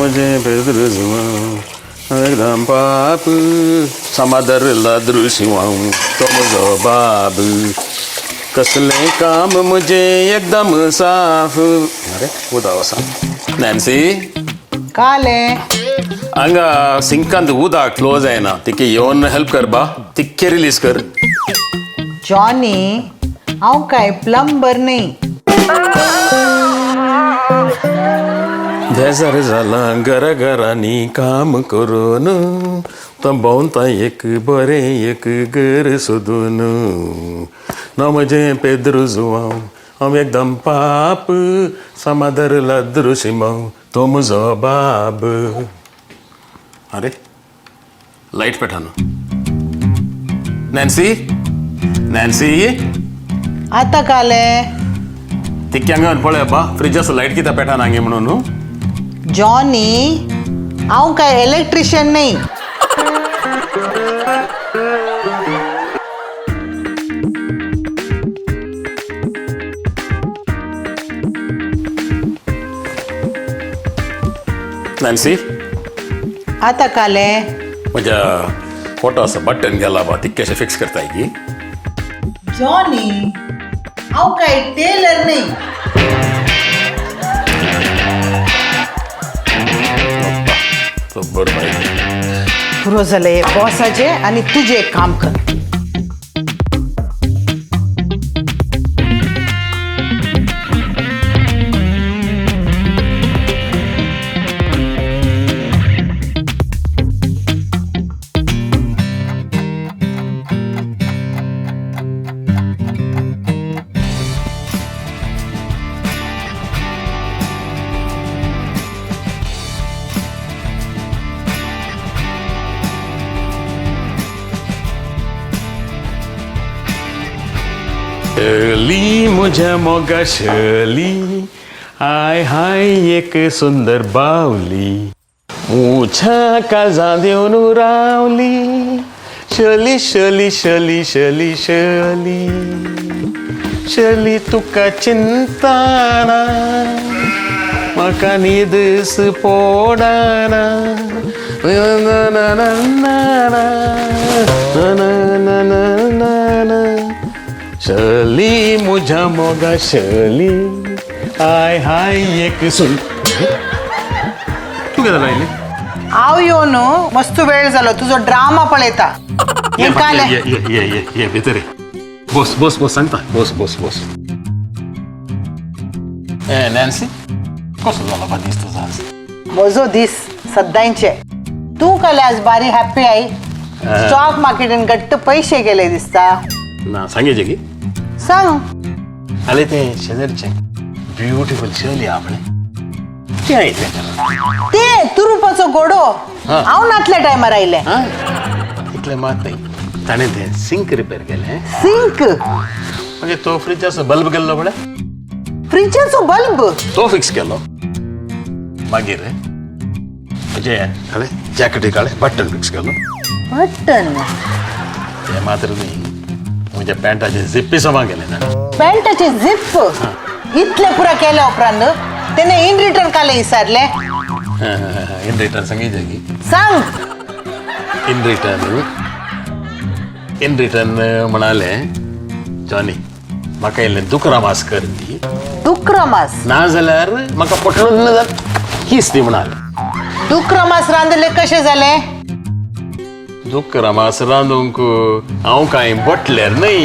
म्हजें पेद्रुशिवांव एकदम पाप समादर लाद्रुशिवांव तो म्हजो बाब कसलें काम म्हजें एकदम साफ. अरे उदक आसा नॅन्सी. काले. हांगा सिंकांत उदक फ्लो जायना, तिके येवन हेल्प कर बा, तिक्के रिलीज कर. जॉनी, हांव काय प्लंबर न्ही. बेजार जालां घरा घरांनी काम करून, तो भोंवता एक बरें एक घर सोदून. ना म्हजें पेद्रू जुवांव हांव एकदम पाप समादर लाद्रू शिमांव तो म्हजो बाब. अरे लायट पेटाना. Nancy, Nancy. आता काले. तिक्के हांगा पळय बा, फ्रिजाचो लायट कित्याक पेटाना हांगे म्हणून न्हू. जॉनी, हांव काय इलेक्ट्रिशियन न्ही. नॅन्सी. आता काले. म्हज्या फोटो बटन गेला बा, तितकेशें फिक्स करताय की. जॉनी, हांव काय टेलर न्ही. तो बरं बाई. पुरो जालें बॉसाचें आनी तुजें एक काम कर. शली म्हज्या मोगा शली, I हाय एक सुंदर बावली, मुछा काळजां देवन रावली. शली शली शली शली शली शली, तुका चिंताना म्हाका न्हीद पोडाना. ना ना ना ना ना ना ना ना. शली म्हज्या मोगा शली, I हाय एक सुन. तूं केन्ना आयली? हांव येवन मस्त वेळ जालो, तुजो ड्रामा पळयता. ये हें काले. ये ये ये ये ये भितर ये. बस बस बस, सांगता, बस बस बस. ए नॅन्सी, कसो जालो बा दीस तुजो आज? म्हजो दीस सद्दांचे. तूं काले आज बारी हॅप्पी I. Stock मार्केटीन घट्ट पैसे गेले दिसता. ना, सांगेचे की. सांग. आले ते शेजारचे ब्युटिफूल शली आपले ते आयले. ते तुरुपाचो घोडो. हा. हांव नातल्या टायमार आयले. हा, इतलें मात न्ही, ताणें तें सिंक रिपेर केलें. सिंक? मागीर तो फ्रिजाचो बल्ब गेल्लो पळय. फ्रिजाचो बल्ब? तो फिक्स केलो. मागीर म्हजे हांवें जॅकेटी काडलें, बटन फिक्स केलो. बटन? ते मात्र न्ही, म्हज्या पॅन्टाचे झिप्पी समा गेले ना. पॅन्टाचे झिप? इतले पुरा केल्या उपरांत तेणे इन रिटर्न काले विचारले? इन रिटर्न सांगितलं की. सांग. इन रिटर्न म्हणाले, जॉनी, म्हाका इल्लें दुकरा मास कर दी. डुकरा मास? ना जाल्यार म्हाका पोटलो कीस दी म्हणाले. डुकरा मास रांदले कशें जालें? दुकरा मास रांदूंक हांव कांय बटल्यार न्हय.